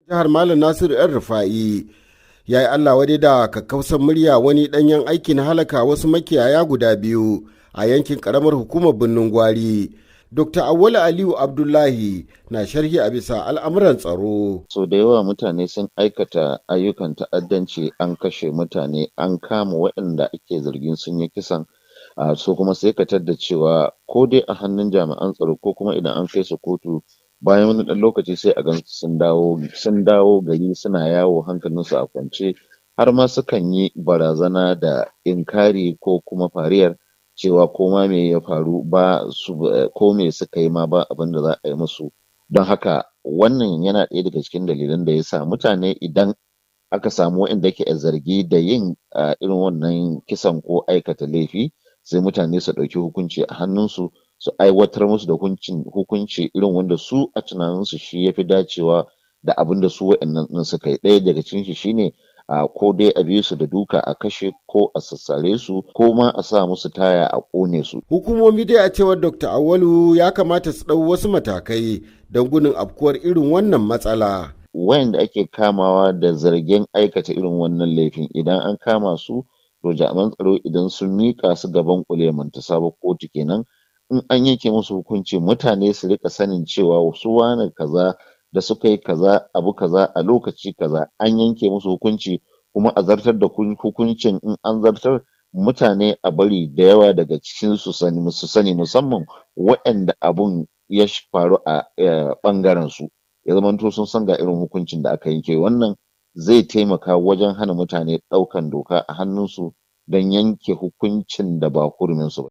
Jihar Malam Nasiru ‘Yan Rufa'i ya yi Allah wadai da kakkausan murya wani ɗanyen aikin halaka wasu makiyaya guda biyu a yankin ƙaramar hukumar Birnin Gwari. Dr. Auwalu Aliyu Abdullahi na sharhi a bisa al'amuran tsaro. So da yawa mutane sun aikata ayyukan ta'addanci, an kashe mutane, an kama waɗanda ake zargin sun yi kisan. So kuma sai ka tadda cewa ko dai a hannun jami'an tsaro ko kuma idan an kai su kotu, bayan wani ɗan lokaci sai a gan sun dawo gari suna yawo hankalinsu a kwance, har ma sukan yi barazana da inkari ko kuma fariyar cewa ko ma me ya faru ba su, ko me suka yi ma, ba abin da za a yi musu. Don haka wannan yana ɗaya daga cikin dalilan da ya sa mutane, idan aka samu waɗanda ke zargi da yin irin wannan kisan ko aikata laifi, sai mutane su ɗauki hukunci a hannunsu, su aiwatar musu da hukunci irin wanda su a tunaninsu shi ya fi dacewa da abin da su waɗannan ɗin suka yi. Ɗaya daga cikin shi shine ko dai a bi su da duka a kashe, ko a sassare su, ko ma a sa musu taya a ƙone su. Hukumomi dai, a cewar Dr. Auwalu, ya kamata su ɗau wasu matakai don gudun afkuwar irin wannan matsala. Wayanda ake kamawa da zargin aikata irin wannan laifin, idan an kama su, to jami'an tsaro idan sun miƙa su gaban kuliyaman sabo kotu kenan, in an yanke musu hukunci, mutane su rika sanin cewa su wane kaza da suka yi kaza, abu kaza, a lokaci kaza, an yanke musu hukunci, kuma a zartar da hukuncin. In an zartar, mutane a bari da yawa daga cikin su sani, musamman waɗanda abun ya faru a ɓangaren su, ya zamanto sun san ga irin hukuncin da aka yanke. Wannan zai taimaka wajen hana mutane ɗaukan doka a hannunsu don yanke hukuncin da ba huruminsu ba.